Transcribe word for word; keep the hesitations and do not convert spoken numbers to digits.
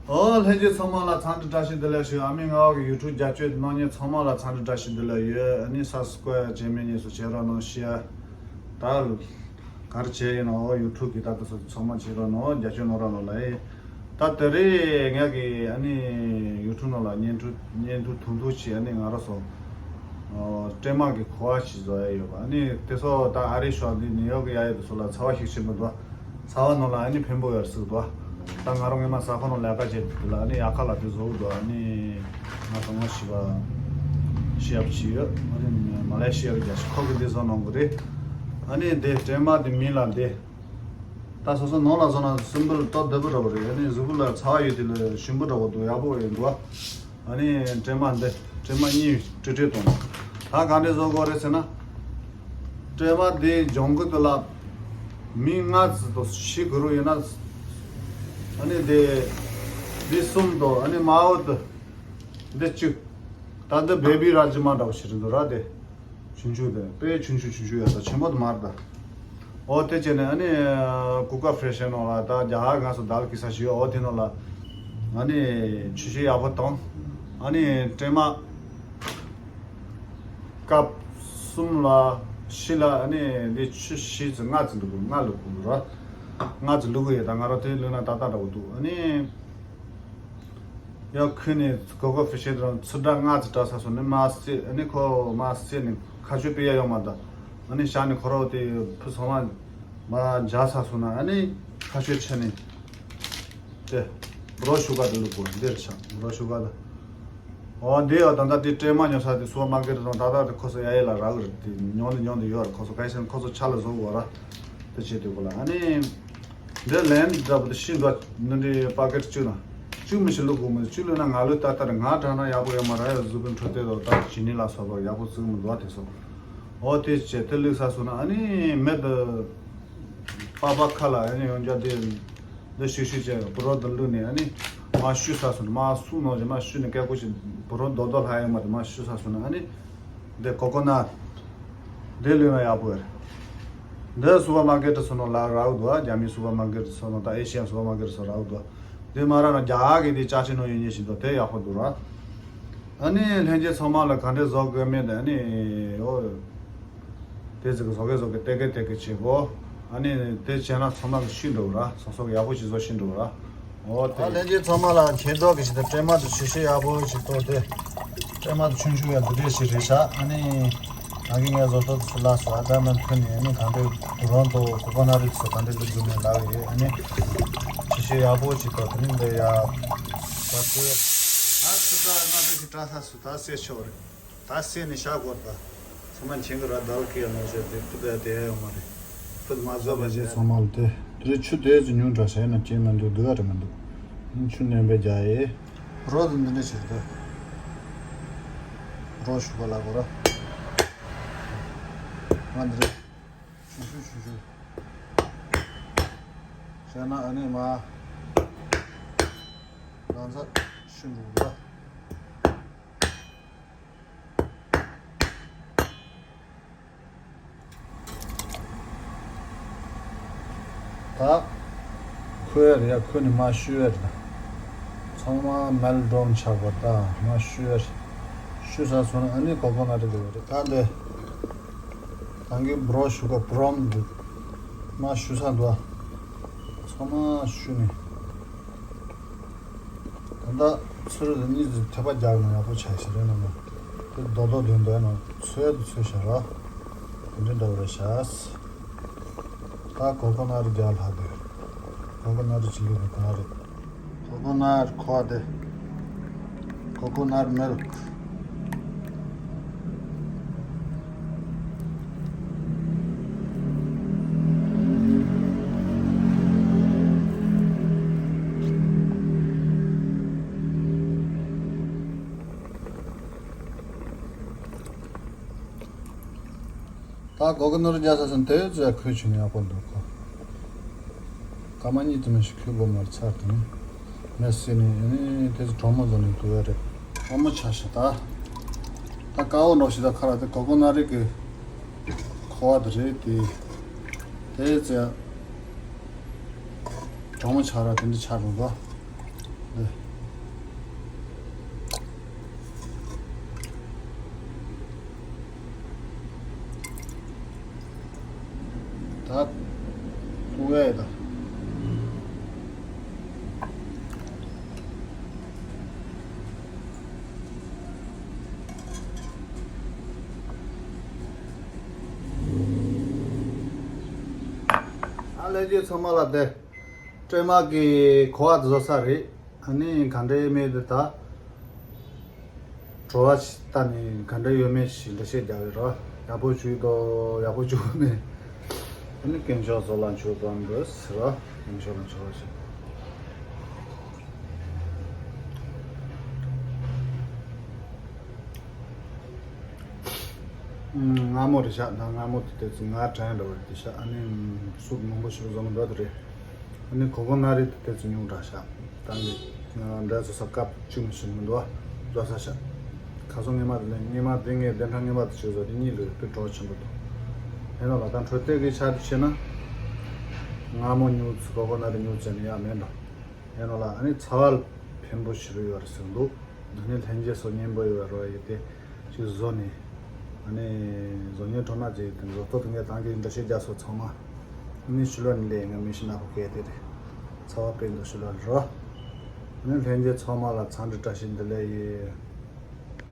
ཨོ་ལྷན་རྒྱས་ཚང་མ་ལ་འཚམས་འདྲི་བཀྲ་ཤིས་བདེ་ལེགས་ཞུ། ཨ་མི་ང་འོག་གི་ཡུ་ཊུབ་རྒྱབ་སྐྱོར་གནང་མཁན་ཚང་མ་ལ་འཚམས་འདྲི་བཀྲ་ཤིས་བདེ་ལེགས་ཡོད། ཨ་ནི་སབ་སི་ཀ་རབ་བྱས་མེད་མཁན་ཚོ་བྱེད་རོགས་གནང་ཤིག་ཨ། ད་ག་རེ་བྱས་ཡིན་ནའང་ཡུ་ཊུབ་གི་ད་ལྟ་སོ་ཚང་མ་བྱེད་རོགས་གནང་རྒྱབ་སྐྱོར་གནང་རོགས་གནང་ལ་ཨེ། ད་དེ་རིང་ངས་གི་ཨ་ནི་ཡུ་ཊུབ་ནང་ལ་བརྙན་ཐུང་བརྙན་ཐུང་ཐུང་ཐུང་ཞིག་ཨ་ནི་ང་རང་ཚོ་ཨོ་སྤྲེལ་མ་གི་ཁུ་བ་ཞིག་བཟོ་ཡ་ཡོད་པ། ཨ་ནི་དེ་ཚོ་ད་ཨ་རིའི་ཕྱོགས་འདི་ནིའུ་ཡོག་གི་ཡ་ཡོད་དུ་སོ་ལ་ཚ་བ་ཞིག་ཆེན་པོ་འདུག་ཚ་བ་ནང་ལ་ཨ་ནི་ཕན་པོ་ཡོད་ཟེར་འདུག་ད་ང་རང་སྔོན་མ་ས་ཁོ་ནང་ལས་ཀ་བྱེད་དུས་ལ་ཨ་ནི་ཡག་ཁ་ལ་དེ་བཟོ་གི་འདུག་ཨ་ནི་ང་ཚོ་ངོ་ཤེས་པ་ཤེས་ཡབ་ཅིག་ཡོད། ཨ་ནི་མ་ལེ་ཤི་ཡ་གི་རྒྱ་ཤི་ཁོ་གི་འདི་བཟོ་གནང་གི་རེད། ཨ་ནི་དེ་སྤྲེལ་མ་དེ་མིང་ལ་དེ། ད་སོ་སོ་ནང་ལ་བཟོ་ན་སིམ་པལ་ཏོག་བདེ་པོ་འདྲ་པོ་རེད། ཨ་ནི་གཟུགས་པོ་ལ་ཚ་བ་ཡོད་དུས་ལ་ཞིམ་པོ་འདྲ་པོ་འདུག་ཡག་པོ་ཡིན་འདུག་ཨ་ནི་སྤྲེལ་མ་འདི་སྤྲེལ་མ་གཉིས་ཀྲི་ཀྲི་གཏོང་། ད་ག་འདྲས་བཟོ་དགོས་རེད་ཟེར་ན། སྤྲེལ་མ་འདི་སྦྱོང་གི་དུས་ལ་མི་ལྔ་ཙམ་དང་བཞི་གི་རུ་ཡིན་ན། ཨ་ནི་འདི་འདི་གསུམ་དང་ཨ་ནི་མ་འོ་འདི་འདི་གཅིག་ད་འདི་བེ་བི་ར་ཇི་མ་འདྲ་པོ་ཞིག་རེད་འདུག་ར་དེ། ཆུང་ཆུང་དེ་དཔེ་ཆུང་ཆུང་ཆུང་ཆུང་ཡོད་ད་ཆེན་པོ་དུ་མར་ད། ཨོ་དེ་བྱས་ནས་ཨ་ནི་ཀུ་ཀ་ཧྥེ་ཤན་ནང་ལ་ད་རྒྱ་གར་ང་ཚོ་དལ་གི་ས་ཞིག་ཡོད། ཨོ་དེ་ནང་ལ་ཨ་ནི་ཆུ་ཤེལ་ཡག་པོ་བཏང་། ཨ་ནི་སྤྲེལ་མ་ཀབ་གསུམ་ལ་བཞི་ལ་ཨ་ནི་འདི་ཆུ་བཞི་ཙམ་ལྔ་ཙམ་འདུག་ལྔ་བླུག་དགོས་ར། ལྔ་ཙམ་བླུག་གི་ཡོད་ད། ང་རང་དེ་བླུག་ན་ཏག་ཏག་འདྲ་པོ་འདུག་ཨ་ནི། ཡང་ཁུ་ནས་གོ་གོ་ཧྥེ་ཤེ་དང་ཚུར་སྒྲ་ལྔ་ཙམ་སྒྲ་ས་སོང་ནས་མ་བསད། ཨ་ནི་ཁོ་མ་བསད་ནས་ཁ་ཆུ་སྤེལ་ཡ་ཡོང་མ་ད། ཨ་ནི་ཤ་ནི་ཁོ་རོ་དེ་ཕུ་སོང་མ་མ་འཇའ་ས་སོང་ན་ཨ་ནི་ཁ་ཆུ་ཆེ་ནས་དེ་བྲོ་ཤུ་ག་དེ་བླུག་གོ་འདིར་ཆ་བྲོ་ཤུ་ག་ད། ཨོ་འདི་ཡོད་ད་ད་དེ་སྤྲེལ་མ་ཉོ་ས་དེ་སུ་པར་མར་ཀེ་ཊི་དང་ད་ད་དེ་ཁོ་ཚོ་ཡ་ཡི་ལ་རག་རེད། དེ་ཉོ་འདི་ཉོ་འདི་ཡོད་རེད། ཁོ་ཚོ་ག་ཤེད་ཁོ་ཚོ་ཆ་ལ་བཟོ་དགོས་ར་དེ་བྱེད་དུས་གོ་ལ་ཨ་ནི། འདི་ལན་འདྲ་པོ་དེ་ཤི་འགྲོ་ནི་འདྲའི་པ་ཀེ་ཊི་གཅིག་ན་གཅིག་མི་ཤི་ལུག་གོ་མི་གཅིག་ལུག་ན་ང་ལུག་ཏག་ཏག་རེད། ང་དྲག་ན་ཡག་པོ་ཡོད་མ་རེད། གཟུགས་པོའི་འཕྲོད་བསྟེན་དང་ད་ཇི་ནི་ལ་སོགས་པ་ཡག་པོ་བཙུགས་མི་འདུག་དེ་སོགས། ཨོ་དེ་བྱས་དེ་ལུག་ས་སོང་ན་ཨ་ནི་མེད་དུ་པགས་པ་ཁ་ལ་ཨ་ནི་ཡོང་རྒྱུ་དེ་འདི་ཤུ་ཤུ་བྱས་བུ་རོ་དུ་བླུགས་ནས་ཨ་ནི་མ་བཤུ་ས་སོང་ན་མ་སུ་ནང་བཞིན་མ་བཤུ་ནས་སྐད་ཀོ་ཞིག་བུ་རོ་རྡོག་རྡོག་ལྷག་ཡོད་མ་རེད། མ་བཤུ་ས་སོང་ན་ཨ་ནི། འདི་ཀོ་ཀོ་ནཊ། འདི་ལུས་ན་ཡག་པོ་རེད། འདི་སུ་པར་མར་ཀེ་ཊི་སོགས་ནང་ལ་རག་འདུག་རྒྱ་མི་སུ་པར་མར་ཀེ་ཊི་སོགས་ནང་དང་ཨེ་ཤི་ཡན་སུ་པར་མར་ཀེ་ཊི་སོགས་རག་འདུག་འདི་མ་རག་ན་རྒྱ་གར་གི་འདི་ཅ་ཆས་ནང་ཡོད་ཉེན་ཞིག་འདུག་དེ་ཡག་པོ་འདུག་ར། ཨ་ནི་ལྷན་རྒྱས་ཚང་མ་ལ་ག་འདྲས་བཟོ་དགོས་མེད་དེ་ཨ་ནི་ཨོ། དེ་ཚིག་གི་བཟོ་གེ་བཟོ་གེ་ཏེ་གེ་ཏེ་གེ་བྱེད་གོ་ཨ་ནི་དེ་བྱས་ན་ཚང་མ་གི་ཤི་འགྲོ་ར། སོ་སོ་གི་ཡག་པོ་ཞིག་བཟོ་ཤི་འགྲོ་ར། ཨོ་དེ། ཨ་ལྷན་རྒྱས་ཚང་མ་ལ་མཁྱེན་རྟོགས་ཀྱི་ཞིག་ཏུ་སྤྲེལ་མ་དུ་ཆུ་ཤེལ་ཡག་པོ་ཞིག་གཏོར་ཏེ། སྤྲེལ་མ་དུ་ཆུང་ཆུང་ཡང་འདི་འདྲས་ཞིག་རེད་ཤག་ཨ་ནི། ང་གི་ངའི་བཟོ་ལྟ་དུ་ལ་སོ་ཨ་ད་མ་མཐུན་ནས་ཨ་ནི་གང་འདྲས་དུ་རོང་དུ་གོ་པ་ན་རིགས་སུ་གང་འདྲས་ལུགས་འཛུགས་ནས་ལག་ཡོད་ཨ་ནི། ཆུ་ཤེལ་ཡག་པོ་ཞིག་གཏོར་ཏེ་ནི་འདི་ཡ། ད་ཚོད། ཨ་ཚོད་ད་ང་ཚོ་ཞིག་བཀྲ་ཤིས་སུ་ད་སེ་ཆོག་རེད། ད་སེ་ནི་ཤ་གོ་ད། ཚང་མ་མཁྱེན་གི་ར་དལ་གི་ཡ་ནོ་ཞེས་དེ་ཕུད་དེ་ཡ་ཡོང་མ་རེད། ཕུད་མ་བཟོ་བ་ཞེས་ཚང་མ་ལ་དེ། དེ་ཆུ་དེ་ཚོ་ཉུང་དྲགས་ཟེར་ན་སྐྱེས་མི་འདུག་འདི་ག་རེད་མི་འདུག་ཨིན་ཆུ་ནན་པའི་རྒྱ་ཡེ། རོ་དེ་འདི་འདྲ་ཞིག་རེད། རོ་ཞུ་ག་ལ་གོ་ར། ང་འདི་རེད། ཆུང་ཆུང་ཆུང་ཆུང་། ཟེར་ན་ཨ་ནི་མ། རང་ཚ་ཤི་འདུག་ར། ད་ཁོའི་རེད་ཡ། ཁོ་ནི་མ་བཤུས་རེད། ཚང་མ་མེལ་ཌོན་ཆགས་པ་ད་མ་བཤུས་རེད། བཤུས་ས་སོང་ན་ཨ་ནི་ཀོ་ཀོ་ནཊ་རེད་རེད། ད་འདི་ད་གིན་བྲོ་ཞུ་ག་བྲོམ་འདུག་མ་བཤུས་ས་འདུག་ཚང་མ་བཤུས་ནས། ད་ལྟ་ཚུར་གཉིས་ཀྱི་ཐེབས་པ་རྒྱག་ན་ཡག་པོ་ཆགས་ཤག་རེད་ན་མ། དེ་རྡོག་རྡོག་དེ་འདྲ་ན་ཚོས་དུ་ཚོས་ཤག་ར། དེ་འདྲ་འདྲ་བོ་རེད་ཤག་ད་ཀོ་ཀོ་ནཊ་རྒྱག་ལྷག་དེ། ཀོ་ཀོ་ནཊ་ཅི་ལི་དེ་ག་རེད། ཀོ་ཀོ་ནཊ་ཁོ་དེ། ཀོ་ཀོ་ནཊ་མིལྐ་ད་གོ་གི་ནོར་རྒྱ་ས་སོན་དེ་ཚོ་ཡ་ཁོས་ཆུ་ནས་ཡག་པོ་འདུག་གོ། སྐར་མ་གཉིས་དུ་མ་ཞིག་ཁོས་དགོས་མར་ཚར་དུ་ནི། མེ་སི་ནི་ཨ་ནི་དེ་ཚོ་གྲོག་མོ་བཟོ་ནས་འདུག་ཡ་རེད། དཀའ་མོ་ཆགས་ཤག་ད། ད་དཀའ་བོ་འགྲོ་ཞིག་ད་ཁ་ར་དེ་གོ་གོ་ན་རེ་གི་ཁོ་བ་དེ་རེད་དེ། དེ་ཚོ་ཡ་གྲོག་མོ་ཆགས་ར་དེ་འདྲ་ཆགས་འགྲོ་ག་ད་ཐུག་ཡས་ད། ཨ་ལས་རྒྱུ་ཚང་མ་ལ་དེ། སྤྲེལ་མ་གི་གོ་བ་བཟོ་ས་རེད། ཨ་ནི་ག་འདྲ་ཡོད་མེད་དེ་ད། བྲོ་བ་ཞིག་ལྟ་ནས་ག་འདྲ་ཡོད་མེད་ཞིག་འགྲེལ་བཤད་རྒྱག་གི་རོ། ཡག་པོ་བྱུང་འདུག་ཡག་པོ་བྱུང་མེད། ཨ་ནི་སྐྱེན་ཤོག་བཟོ་ལ་འཆུག་བཏང་འདུག་ཟེར་རོ། སྐྱེན་ཤོག་ལ་འཆུག་བ་ཞིག་སྔ་མོ་རེད་ཤག་ད་སྔ་མོ་དེ་དེ་ཚོ་ང་དྲན་འདྲ་བ་རེད་དེ་ཤག་ཨ་ནི་སུབ་མང་པོ་ཞིག་བཟོ་མི་འདུག་དེ་རེད། ཨ་ནི་གོ་གོ་ན་རེད་དེ་དེ་ཚོ་ཉུང་དྲགས་ཤག་ད་ནི་འདྲ་བཟོ་ས་སྐབས་བཅུ་མི་ཞིག་མི་འདུག་བ། བཟོ་ས་ཤག་ཁ་སང་ངེས་མ་དེ་ལས་ངེས་མ་དེ་ངས་བདེན་ཁ་ངེས་མ་དེ་ཞིག་བཟོ་དེ་གཉིས་ལོས་དཔེ་གྲོགས་ཆེན་པོ་འདུག་ཡིན་ནོ་ལ་ད་འཕྲོད་བསྟེན་གྱི་ཆ་དེ་བྱས་ན། སྔ་མོ་ཉུང་ཚུལ་གོ་གོ་ན་རེད་ཉུང་ཚུལ་ནི་ཡག་མེད་འགྲོ། ཡིན་ནོ་ལ་ཨ་ནི་ཚ་བ་ཕན་པོ་ཞེ་པོ་ཡོད་རེད་ཟེར་འདུག་ཨ་ནི་ལྷན་རྒྱས་ཚོ་སྙན་པོ་ཡོད་རོགས་ཡིན་ཏེ་ཅིག་བཟོ་ནས་ཨ་ནི་བཟོ་ཉེན་ཁྲོ་ན་ཅིག་དེ་བཟོ་ལྟོ་དེ་ངས་ཏང་གི་འདྲ་བཤད་རྒྱ་སོ་ཚང་མ་ཨ་ནི་ཤི་ལོ་ནི་ལས་ང་མི་ཤི་ན་ཧོ་སྐད་དེ་རེད། ཚ་བ་དཔེ་འདུག་ཤི་ལོ་རོ། ཨ་ནི་ལྷན་རྒྱས་ཚང་མ་ལ་འཚམས་འདྲི་བཀྲ་ཤིས་བདེ་ལེགས་ཡིན།